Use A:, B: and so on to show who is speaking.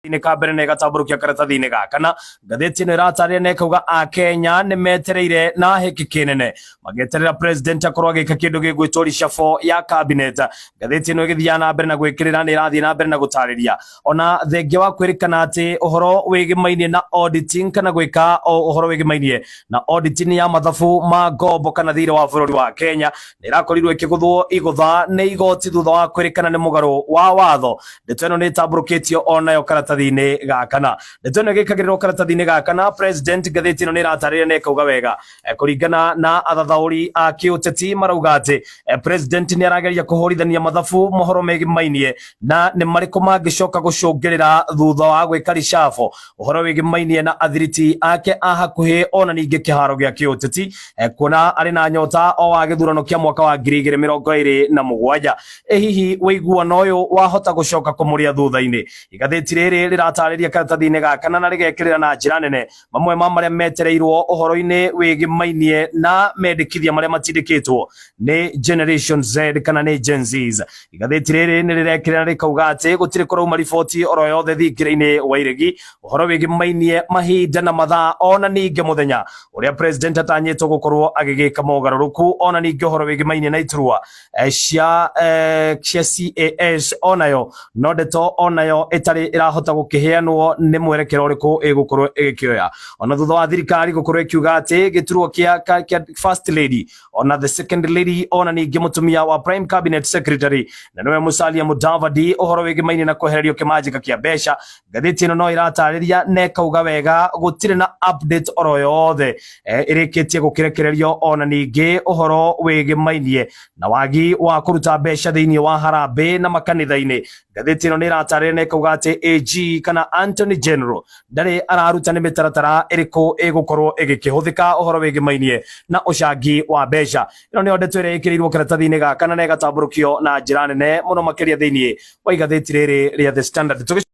A: Nĩ ka mbere na ĩgatambũrũkia karatathi-inĩ ga kana. Ngathĩti ĩno ĩratarĩria na ĩkauga Akenya nĩ metereire na hĩkĩ kĩnene magĩeterera president akorwo agĩka kĩndũ gĩgwĩtwo reshuffle ya cabinet. Ngathĩti ĩno ĩgĩthiaga na mbere na gwĩkĩrĩra nĩ ĩrathiĩ na mbere na gũtarĩria ona thengia wa kwĩrĩkana atĩ ũhoro wĩgĩmainie na auditing kana gwĩka o ũhoro wĩgĩmainie na auditing ya mathabu ma ngombo kana thirĩ wa bũrũri wa Kenya nĩ ĩrakorirwo ĩkĩgũthwo igũtha nĩ igoti thutha wa kwĩrĩkana nĩ mũgarũ wa watho. Ndeto ĩno nĩ ĩtambũrũkĩtio onayo karatathi-inĩ ga kana. Ndeto ĩno ĩgĩkagĩrĩrwo karatathi-inĩ ga kana president, ngathĩti ĩno nĩ ĩratarĩria na ĩkauga wega kũringana na athathaũri a kĩũteti marauga atĩ president nĩ arageria kũhũrithania mathabu mohoro megimainie na nĩ marĩkũ mangĩcoka gũcũngĩrĩra thutha wa gwĩka reshuffle ũhoro wĩgĩmainie na athiriti ake a hakuhĩ ona ningĩ kĩharo gĩa kĩũteti, kuona arĩ na nyota o wa gĩthurano kĩa mwaka wa 2027. Ĩ hihi ũiguano ũyũ wahota gũcoka kũmũrĩa thutha-inĩ? Igathĩti rĩrĩ rĩratarĩria karatathi-inĩ ga kana na rĩgekĩrĩra na njĩra nene mamwe ma marĩa metereirwo ũhoro-inĩ wĩgĩmainie na mendekithia marĩa matindĩkĩtwo nĩ Generation Z kana nĩ Gen Zs. Igathĩti rĩrĩ nĩ rĩrekĩrĩra rĩkauga atĩ gũtirĩ kũrauma riboti oro yothe thingira-inĩ wa iregi ũhoro wĩgĩmainie mahinda na mathaa ona ningĩ mũthenya ũrĩa president atanyĩtwo gũkorwo agĩgĩka mogarũrũku, ona ningĩ ũhoro wĩgĩmainie na iturwa cia CAS onayo no ndeto onayo ĩtarĩ ĩrahota gũkĩheanwo nĩ mwerekero ũrĩkũ ĩgũkorwo ĩgĩkĩoya ona thutha wa thirikari gũkorwo ĩkiuga atĩ gĩturwa kĩa first lady ona the second lady ona ningĩ mũtumia wa prime cabinet secretary na nĩwe Musalia Mudavadi ũhoro wĩgĩmainie na kwehererio kĩmanjĩka kĩa mbeca. Ngathĩti ĩno no ĩratarĩria na ĩkauga wega gũtirĩ na update oro yothe ĩrĩkĩtie gũkĩrekererio ona ningĩ ũhoro wĩgĩmainie na wagi wa kũruta mbeca thĩinĩ wa harambĩ na makanitha-inĩ. Ngathĩti ĩno nĩ ĩratarĩria na ĩkauga atĩ AG kana Anthony General ndarĩ araruta nĩ mĩtaratara ĩrĩkũ ĩgũkorwo ĩgĩkĩhũthĩka ũhoro wĩgĩmainie na ũcangi wa mbeca. Ĩno nĩyo ndeto ĩrĩa ĩkĩrĩirwo karatathi-inĩ gaka na ĩgatambũrũkio na njĩra nene mũno makĩria thĩinĩ wa igathĩti rĩrĩ rĩa The Standard.